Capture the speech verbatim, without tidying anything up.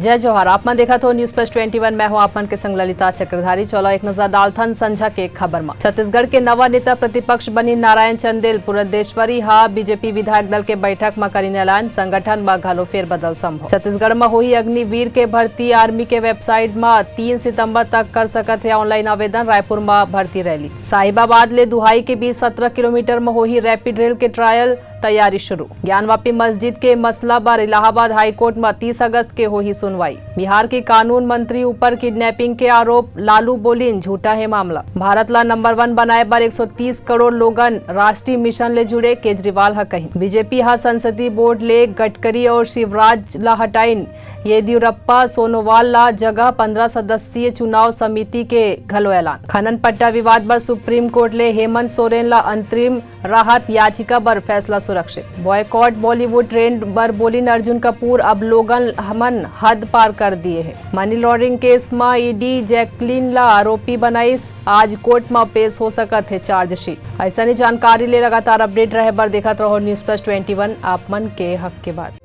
जय जोहार, आप मन देखत हो News Plus twenty one, मैं हूं आप मन के संग ललिता चक्रधारी। चलो एक नजर डालथन संझा के खबर म। छत्तीसगढ़ के नवा नेता प्रतिपक्ष बनी नारायण चंदेल पुरंदेश्वरी हा बीजेपी विधायक दल के बैठक म करिन ऐलान, संगठन म घलो फेरबदल संभव। छत्तीसगढ़ म होही अग्निवीर के भर्ती, आर्मी के वेबसाइट म तीन सितंबर तक कर सकत हे ऑनलाइन आवेदन, रायपुर म भर्ती रैली। साहिबाबाद ले दुहाई के बीच सत्रह किलोमीटर म होही रैपिड रेल के ट्रायल, तैयारी शुरू। ज्ञानवापी मस्जिद के मसला बर इलाहाबाद हाईकोर्ट म तीस अगस्त के होही सुनवाई। बिहार के कानून मंत्री ऊपर किडनैपिंग के आरोप, लालू बोलिन झूठा हे मामला। भारत ला नंबर वन बनाए बर एक सौ तीस करोड़ लोगन राष्ट्रीय मिशन ले जुड़े, केजरीवाल ह कहिन। बीजेपी ह संसदीय बोर्ड ले गडकरी और शिवराज ला हटाइन। येदियुरप्पा सोनोवाल ला जगह, पन्द्रह सदस्यीय चुनाव समिति के घलो ऐलान। खनन पट्टा विवाद बर सुप्रीम कोर्ट ले हेमंत सोरेन ला अंतरिम राहत याचिका बर फैसला सुरक्षित। बॉयकॉट बॉलीवुड ट्रेंड बर बोलिन अर्जुन कपूर, अब लोगन हमन हद पार कर दिए हे। मनी लॉन्ड्रिंग केस म ईडी जैकलिन ला आरोपी बनाइस, आज कोर्ट म पेश हो सकत हे चार्जशीट। अइसने जानकारी ले लगातार अपडेट रहे बर देखत रहो News Plus twenty one, आप मन के हक के बात।